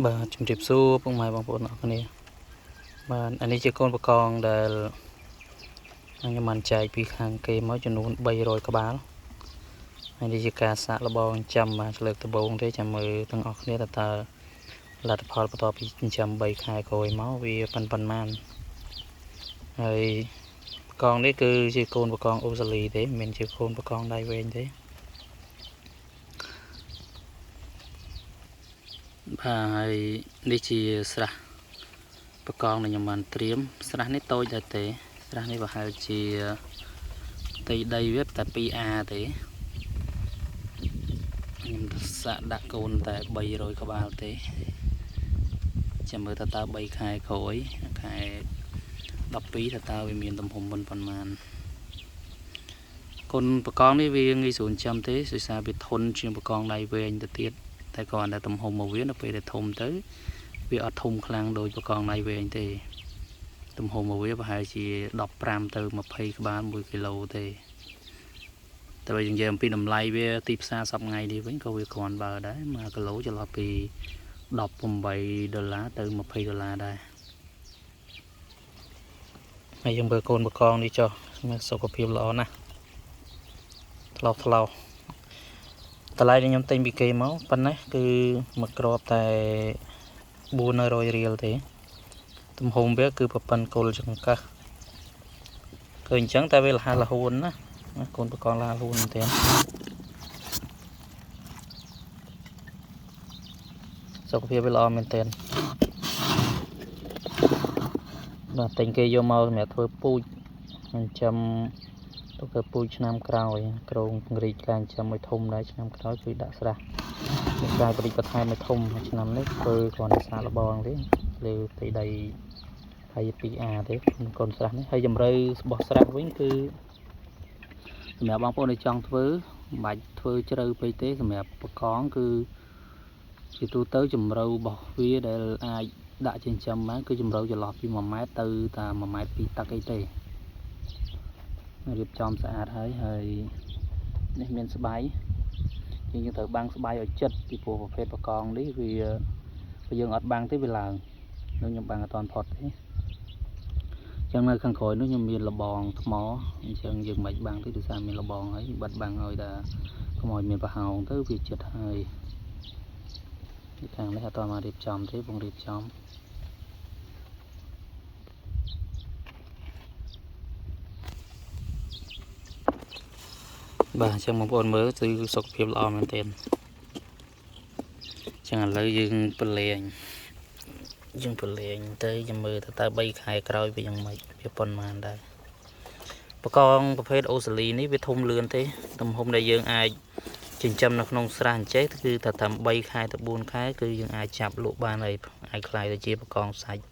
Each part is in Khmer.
បាទជំរាបសួរពុកម៉ែបងប្អូនអរគ្នាបាទអានេះជាកូនបកងដែលខ្ញុំបានចែកពីខាងគេមកចំនួន300ក្បាលហើយនេះជាការសាកល្បងចាំបាទលើកដំបូងទេចាំមើលទាំងអស់គ្នាតើលទ្ធផលបន្ទាប់ពីចិញ្ចឹម3ខែក្រោយមកវាប៉ុន្មានហើយកងនេះគឺជាកូនបកងអូស្ត្រាលីទេមិនមែនជាកូនបកងដៃវែងទេបាទហើយនេះជាស្រះបកងដែលខ្ញុំបានត្រៀមស្រះនេះតូចដែរទេស្រះនេះប្រហែលជាផ្ទៃដីវាតែ 2A ទេខ្ញុំសាកដាក់កូនតែ300ក្បាលទេចាំមើលតើ3ខែក្រោយខែ12តើវាមានទំហំប៉ុន្មានកូនបកងនេះវាងាយស្រួលចាំទេដោយសារវាធន់ជាងបកងដៃវែងទៅទៀតតែគ្រាន់តែទំហំរបស់វានៅពេលដែលធំទៅវាអត់ធំខ្លាំងដូចបកងដៃវែងទេទំហំរបស់វាប្រហែលជា15ទៅ20ក្បាល1គីឡូទេតែបើយើងនិយាយអំពីតម្លៃវាទីផ្សារសប្តាហ៍ថ្ងៃនេះវិញក៏វាគ្រាន់បើដែរ1គីឡូចន្លោះពី18ដុល្លារទៅ20ដុល្លារដែរហើយយើងមើលកូនបកងនេះចុះមានសុខភាពល្អណាស់ថ្លោះថ្លោះតម្លៃដែលខ្ញុំទិញពីគេមកប៉ុណ្ណេះគឺមួយគ្រាប់តែ400រៀលទេទំហំវាគឺប្រប៉ុនគល់ចង្កឹះគឺអញ្ចឹងតែវាលះលហួនណាកូនបកងលះលហួនមែនទេសុខភាពវាល្អមែនទេបាទទិញគេយកមកសម្រាប់ធ្វើពូជចិញ្ចឹមទុកធ្វើពូជឆ្នាំក្រោយក្រងពង្រីកការចិញ្ចឹមឲ្យធំដែរឆ្នាំក្រោយគឺដាក់ស្រះមានការពង្រីកបន្ថែមឲ្យធំឆ្នាំនេះធ្វើគ្រាន់តែសាកល្បងទេលើផ្ទៃដីហើយ 2A ទេកូនស្រះនេះហើយជម្រៅរបស់ស្រះវិញគឺសម្រាប់បងប្អូនដែលចង់ធ្វើមិនបាច់ធ្វើជ្រៅពេកទេសម្រាប់បកងគឺជាទូទៅជម្រៅរបស់វាដែលអាចដាក់ចិញ្ចឹមបានគឺជម្រៅចន្លោះពី1ម៉ែត្រទៅតា1ម៉ែត្រ2ទឹកអីទេរៀបចំស្អាតហើយហើយនេះមានស្បៃយើងត្រូវបាំងស្បៃឲ្យជិតពីព្រោះប្រភេទបកងនេះវាបើយើងអត់បាំងទេវាឡើងនោះខ្ញុំបាំងអត់ទាន់ផុតទេចឹងនៅខាងក្រោយនោះខ្ញុំមានលបងថ្មអញ្ចឹងយើងមិនបាំងទេដោយសារមានលបងហើយបិទបាំងឲ្យតែកុំឲ្យមានប្រហោងទៅវាជិតហើយខាងនេះអត់ទាន់មករៀបចំទេបងរៀបចំបាទអញ្ចឹងបងប្អូនមើលគឺសុខភាពល្អមែនទែនអញ្ចឹងឥឡូវយើងប្រលែងទៅចាំមើលទៅតើ3ខែក្រោយវាយ៉ាងម៉េចវាប៉ុន្មានដែរបកងប្រភេទអូស្ត្រាលីនេះវាធំលឿនទេទំហំដែលយើងអាចចិញ្ចឹមនៅក្នុងស្រះអញ្ចេះគឺថាតាម3ខែទៅ4ខែគឺយើងអាចចាប់លក់បានហើយអាចក្លាយទៅជាបកងសាច់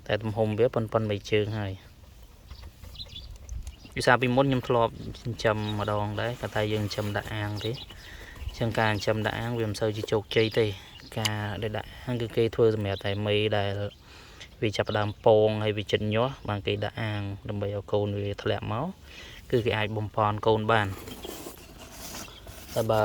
តែទំហំវាប៉ុនមួយជើងហើយវិសាពីមុនខ្ញុំធ្លាប់ចិញ្ចឹមម្ដងដែរគាត់ថាយើងចិញ្ចឹមដាក់អាងទេអញ្ចឹងការចិញ្ចឹមដាក់អាងវាមិនសូវជាជោគជ័យទេការដែលដាក់អាងគឺគេធ្វើសម្រាប់តែមេដែលវាចាប់ផ្ដើមពងហើយវាចិត្តញាស់បានគេដាក់អាងដើម្បីឲ្យកូនវាធ្លាក់មកគឺគេអាចបំពន់កូនបានតែបើ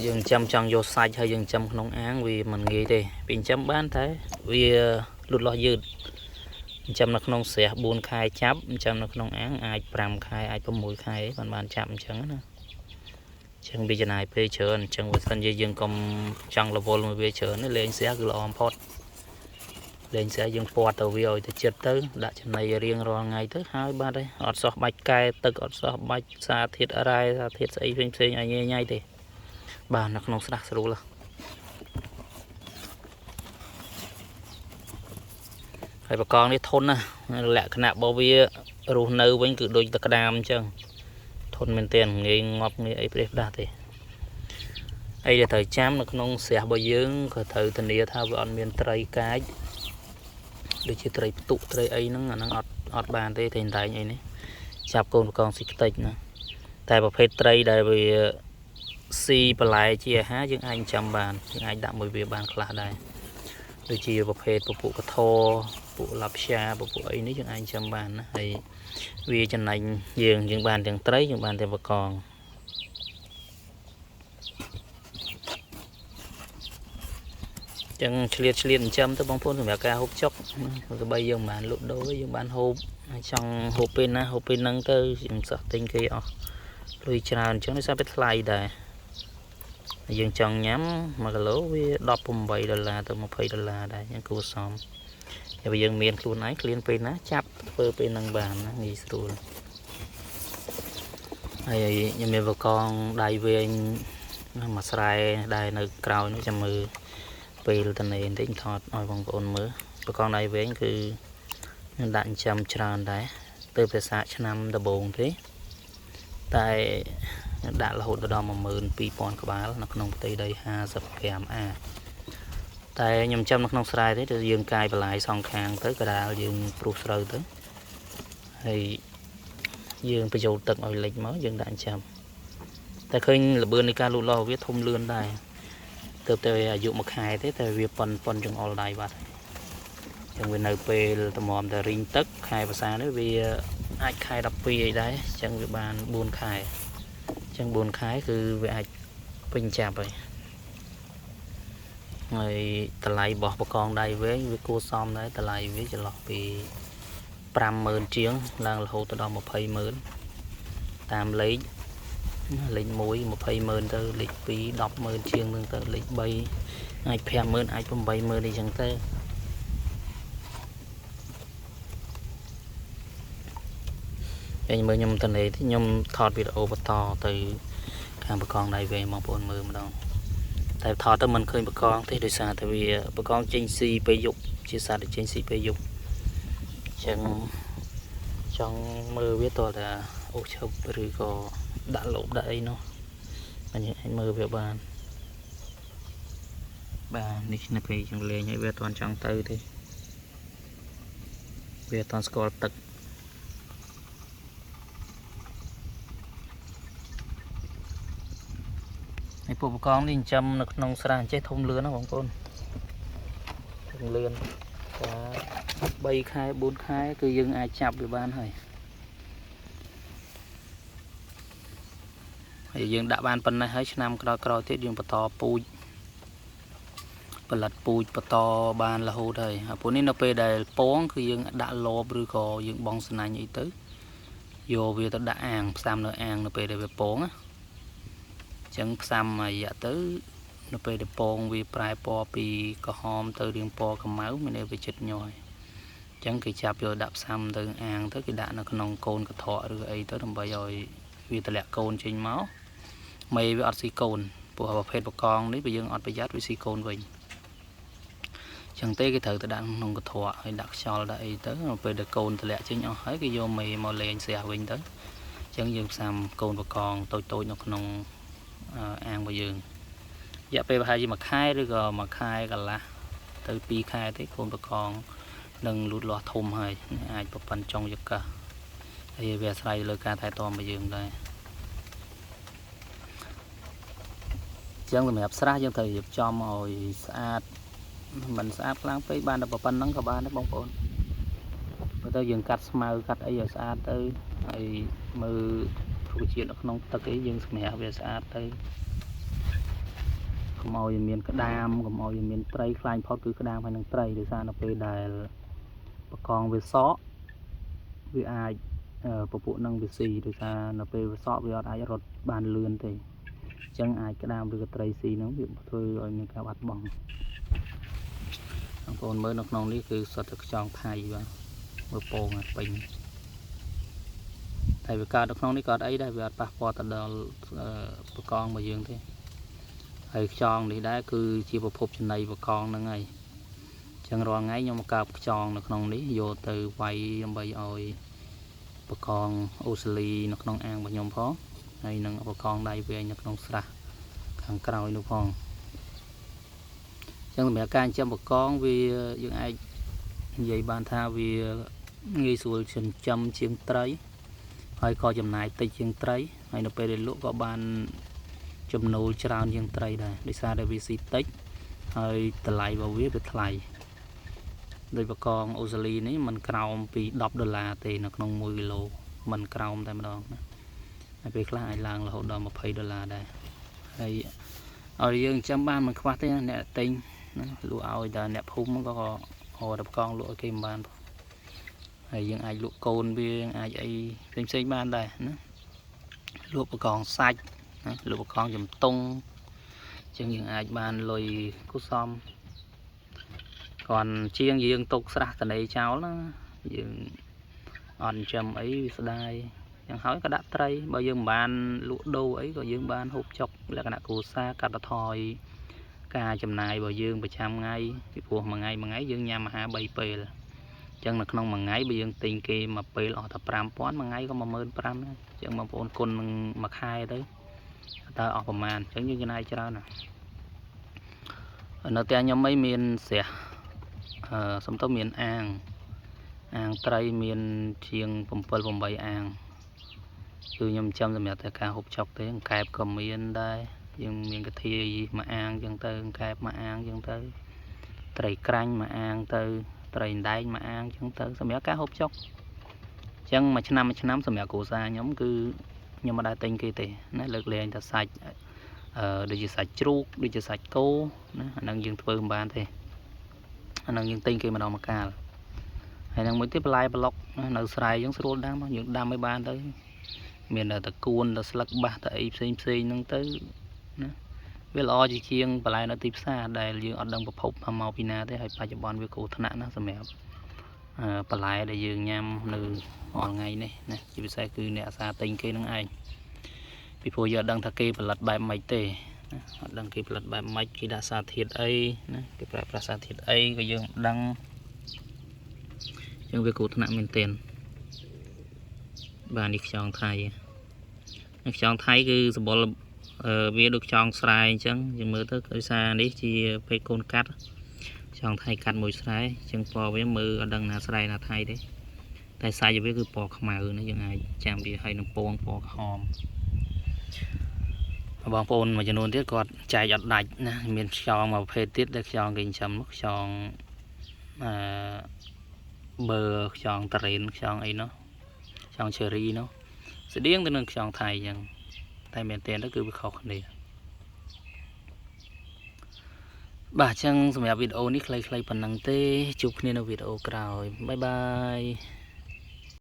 យើងចិញ្ចឹមចង់យកសាច់ហើយយើងចិញ្ចឹមក្នុងអាងវាមិនងាយទេវាចិញ្ចឹមបានតែវាលូតលាស់យឺតចិញ្ចឹមនៅក្នុងស្រះ4ខែចាប់ចិញ្ចឹមនៅក្នុងអាងអាច5ខែអាច6ខែបានចាប់អញ្ចឹងណាអញ្ចឹងវាចំណាយពេលច្រើនអញ្ចឹងបើសិនជាយើងកុំចង់រវល់មួយវាច្រើនលេងស្រះគឺល្អបំផុតលេងស្រះយើងពាត់ទៅវាឲ្យទៅចិត្តទៅដាក់ចំណីរៀងរាល់ថ្ងៃទៅហើយបាទហើយអត់សោះបាច់កែទឹកអត់សោះបាច់សារធាតុរ៉ែសារធាតុស្អីផ្សេងផ្សេងឲ្យញ៉ៃញ៉ៃទេបាទនៅក្នុងស្រះស្រួលហើយបកងនេះធន់ណាស់លក្ខណៈរបស់វារស់នៅវិញគឺដូចតែក្តាមអញ្ចឹងធន់មែនទែនងាយងាប់ងាយអីប្រេះផ្ដាស់ទេអីដែលត្រូវចាំនៅក្នុងស្រះរបស់យើងក៏ត្រូវធានាថាវាអត់មានត្រីកាចដូចជាត្រីផ្ទុកត្រីអីហ្នឹងអាហ្នឹងអត់បានទេតែតែងអីនេះចាប់កូនបកងស៊ីខ្ទេចណាតែប្រភេទត្រីដែលវាស៊ីបន្លែជាអាហារយើងអាចចាំបានយើងអាចដាក់មួយវាបានខ្លះដែរដូចជាប្រភេទពពួកកធពួកឡាប់សាពពួកអីនេះយើងអាចចាំបានណាហើយវាចំណេញយើងបានទាំងត្រីយើងបានទាំងបកង ចឹងឆ្លៀតឆ្លៀតចិញ្ចឹមទៅបងប្អូនសម្រាប់ការហូបចុកទោះបីយើងមិនបានលក់ដូរយើងបានហូបចង់ហូបពេលណាហូបពេលហ្នឹងទៅខ្ញុំសោះទិញគេអស់លុយច្រើនអញ្ចឹងដោយសារវាថ្លៃដែរយើងចង់ញ៉ាំ1គីឡូវា18ដុល្លារទៅ20ដុល្លារដែរអញ្ចឹងគួរសមតែបើយើងមានខ្លួនឯងឃ្លានពេលណាចាប់ធ្វើពេលហ្នឹងបានណាងាយស្រួលហើយខ្ញុំមានបកងដៃវែងមួយស្រែដែរនៅក្រោយនោះចាំមើលពេលតនេបន្តិចថតឲ្យបងប្អូនមើលបកងដៃវែងគឺខ្ញុំដាក់ចិញ្ចឹមច្រើនដែរទៅភាសាឆ្នាំដំបូងទេតែដាក់រហូតដល់12000ក្បាលនៅក្នុងផ្ទៃដី55អាតែខ្ញុំចាំនៅក្នុងស្រែទេទៅយើងកាយបន្លាយសងខាងទៅកដាលយើងព្រុសស្រូវទៅហើយយើងបញ្ចូលទឹកឲ្យលិចមកយើងដាក់ចាំតែឃើញល្បឿននៃការលូតលាស់វាធំលឿនដែរទៅតែអាយុ1ខែទេតែវាប៉ុនប៉ុនចង្អុលដៃបាត់ចឹងវានៅពេលតម្រាំតែរីងទឹកខែភាសានេះវាអាចខែ12អីដែរចឹងវាបាន4ខែចឹង4ខែគឺវាអាចពេញចាប់ហើយហើយតម្លៃរបស់បកងដៃវែងវាគួរសមដែរតម្លៃវាចន្លោះពី50000ជាងឡើងរហូតទៅដល់200,000តាមលេខលេខ1 200,000ទៅលេខ2 100,000ជាងនឹងទៅលេខ3អាច50000អាច80000អីចឹងទៅហើយមើលខ្ញុំតនេខ្ញុំថតវីដេអូបន្តទៅខាងបកងដៃវែងបងប្អូនមើលម្ដងតែថតទៅមិនឃើញបកងទេដោយសារតែវាបកងចេញស៊ីពេលយប់ជាសត្វដែលចេញស៊ីពេលយប់អញ្ចឹងចង់មើលវាតើតាអូសឈប់ឬក៏ដាក់លបដាក់អីនោះអញ្ចឹងអាចមើលវាបានបាទនេះនៅពេលចង់លេងហើយវាអត់ទាន់ចង់ទៅទេវាអត់ទាន់ស្គាល់ទឹកហើយពួកបកងនេះចិញ្ចឹមនៅក្នុងស្រះអញ្ចេះធំលឿនណាបងប្អូនធំលឿនតែ3ខែ4ខែគឺយើងអាចចាប់វាបានហើយហើយយើងដាក់បានប៉ុណ្ណេះហើយឆ្នាំក្រោយៗទៀតយើងបន្តពូជផលិតពូជបន្តបានរហូតហើយហើយពួកនេះនៅពេលដែលពងគឺយើងដាក់លបឬក៏យើងបងស្នាញ់អីទៅយកវាទៅដាក់អាងផ្សំនៅអាងនៅពេលដែលវាពងណាចឹងផ្សំរយៈទៅនៅពេលដែលពងវាប្រែពណ៌ពីក្រហមទៅរាងពណ៌ខ្មៅមានន័យវាចិត្តញយចឹងគេចាប់យកដាក់ផ្សំទៅអាងទៅគេដាក់នៅក្នុងកូនកត្រកឬអីទៅដើម្បីឲ្យវាតម្លាក់កូនចេញមកមេវាអត់ស៊ីកូនព្រោះប្រភេទបកងនេះបើយើងអត់ប្រយ័ត្នវាស៊ីកូនវិញចឹងទេគេត្រូវទៅដាក់ក្នុងកត្រកហើយដាក់ខ្យល់ដាក់អីទៅនៅពេលដែលកូនតម្លាក់ចេញអស់ហើយគេយកមេមកលេងស្រះវិញទៅចឹងយើងផ្សំកូនបកងតូចៗនៅក្នុងអាងរបស់យើងរយៈពេលប្រហែលជាមួយខែឬក៏មួយខែកន្លះទៅ2ខែទេកូនបកងនឹងលូតលាស់ធំហើយអាចប្រប៉ុនចុងចង្កឹះហើយវាអាស្រ័យលើការថែទាំរបស់យើងដែរចឹងសម្រាប់ស្រះយើងត្រូវរៀបចំឲ្យស្អាតមិនស្អាតខ្លាំងពេកបានតែប៉ុណ្្នឹងក៏បានដែរបងប្អូនបើទៅយើងកាត់ស្មៅកាត់អីឲ្យស្អាតទៅហើយមើលរុក្ខជាតិនៅក្នុងទឹកអីយើងសម្រាប់វាស្អាតទៅកុំឲ្យមានក្តាមកុំឲ្យមានត្រីខ្លាញ់ផុតគឺក្តាមហើយនឹងត្រីដោយសារនៅពេលដែលបកងវាសក់វាអាចពពួកនឹងវាស៊ីដោយសារនៅពេលវាសក់វាអត់អាចរត់បានលឿនទេអញ្ចឹងអាចក្តាមឬក៏ត្រីស៊ីហ្នឹងវាធ្វើឲ្យមានការបាត់បង់បងប្អូនមើលនៅក្នុងនេះគឺសុទ្ធតែខ្យងថៃបាទមើលពងពេញតែវាកើតនៅក្នុងនេះក៏អត់អីដែរវាអត់ប៉ះពាល់ទៅដល់បកងរបស់យើងទេហើយខ្យងនេះដែរគឺជាប្រភពចំណីបកងហ្នឹងហើយចឹងរាល់ថ្ងៃខ្ញុំមកកើបខ្យងនៅក្នុងនេះយកទៅវាយដើម្បីឲ្យបកងអូស្ត្រាលីនៅក្នុងអាងរបស់ខ្ញុំផងហើយនឹងបកងដៃវែងនៅក្នុងស្រះខាងក្រោយនោះផងចឹងសម្រាប់ការចិញ្ចឹមបកងវាយើងអាចនិយាយបានថាវាងាយស្រួលចិញ្ចឹមជាងត្រីហើយក៏ចំណាយតិចជាងត្រីហើយនៅពេលដែលលក់ក៏បានចំណូលច្រើនជាងត្រីដែរដោយសារតែវាស៊ីតិចហើយតម្លៃរបស់វាថ្លៃដោយបកងអូស្ត្រាលីនេះมันក្រោមពី10ដុល្លារទេនៅក្នុង1គីឡូมันក្រោមតែម្ដងណាហើយពេលខ្លះអាចឡើងរហូតដល់20ដុល្លារដែរហើយឲ្យយើងចាំបានមិនខ្វះទេអ្នកទិញ ណាលក់ឲ្យតែអ្នកភូមិក៏រកតែបកងលក់ឲ្យគេមិនបានហើយយើងអាចលក់កូនវាអាចអីផ្សេងផ្សេងបានដែរណាលក់បកងសាច់ណាលក់បកងជំទង់អញ្ចឹងយើងអាចបានលុយគូសំគាត់ជាងយើងទុកស្រះតនីចោលណាយើងអត់ចិញ្ចឹមអីវាស្ដាយយ៉ាងហើយក៏ដាក់ត្រីបើយើងមិនបានលក់ដូរអីក៏យើងបានហូបចុកលក្ខណៈគ្រួសារកាត់បន្ថយការចំណាយរបស់យើងប្រចាំថ្ងៃពីព្រោះមួយថ្ងៃមួយថ្ងៃយើងញ៉ាំអាហារ3ពេលអញ្ចឹងនៅក្នុងមួយថ្ងៃបើយើងទិញគេមួយពេលអស់តែ5000មួយថ្ងៃក៏15000ដែរអញ្ចឹងបងប្អូនគុណនឹងមួយខែទៅតើអស់ប្រមាណអញ្ចឹងយើងចំណាយច្រើនណាស់នៅផ្ទះខ្ញុំអីមានស្រះសំទោសមានអាងត្រីមានជាង7 8អាងគឺខ្ញុំចាំសម្រាប់តែការហូបចុកទេអង្កែបក៏មានដែរយើងមានកធាយមួយអាងចឹងទៅអង្កែបមួយអាងចឹងទៅត្រីក្រាញ់មួយអាងទៅត្រីអណ្ដែងមួយអាងចឹងទៅសម្រាប់ការហូបចុកអញ្ចឹងមួយឆ្នាំមួយឆ្នាំសម្រាប់គ្រួសារខ្ញុំគឺខ្ញុំមិនដែលទិញគេទេណាលើកលែងតែសាច់ដូចជាសាច់ជ្រូកដូចជាសាច់គោណាអានឹងយើងធ្វើមិនបានទេអានឹងយើងទិញគេម្ដងម្កាលហើយនឹងមួយទៀតបន្លែប្លុកនៅស្រែយើងស្រួលដាំយើងដាំឲ្យបានទៅមានតែតកួនតែស្លឹកបាសតែអីផ្សេងផ្សេងហ្នឹងទៅណាវាល្អជាជាងបន្លែនៅទីផ្សារដែលយើងអត់ដឹងប្រភពថាមកពីណាទេហើយបច្ចុប្បន្នវាគ្រោះថ្នាក់ណាស់សម្រាប់បន្លែដែលយើងញ៉ាំនៅរាល់ថ្ងៃនេះណាជាពិសេសគឺអ្នកអាសាទិញគេនឹងឯងពីព្រោះយើងអត់ដឹងថាគេផលិតបែបម៉េចទេណាអត់ដឹងគេផលិតបែបម៉េចគេដាក់សារធាតុអីណាគេប្រើប្រាស់សារធាតុអីក៏យើងមិនដឹងអញ្ចឹងវាគ្រោះថ្នាក់មែនទែនបាទនេះខ្យងថៃខ្យងថៃគឺសម្បុរវាដូចខ្យងស្រែអញ្ចឹងយើងមើលទៅដោយសារនេះជាពេកកូនកាត់ខ្យងថៃកាត់មួយស្រែអញ្ចឹងពណ៌វាមើលអត់ដឹងណាស្រែណាថៃទេតែសាច់វាគឺពណ៌ខ្មៅណាយើងអាចចាំវាឲ្យនឹងពងពណ៌ក្រហមបងប្អូនមួយចំនួនទៀតគាត់ចែកអត់ដាច់ណាមានខ្យងមួយប្រភេទទៀតដែលខ្យងគេចិញ្ចឹមនោះខ្យងអឺបើខ្យងតារ៉េនខ្យងអីនោះខ្យងឈេរីនោះស្តៀងទៅនឹងខ្យងថៃអញ្ចឹងតែមែនទែនទៅគឺវាខុសគ្នាបាទអញ្ចឹងសម្រាប់វីដេអូនេះខ្លីៗប៉ុណ្ណឹងទេជួបគ្នានៅវីដេអូក្រោយបាយបាយ។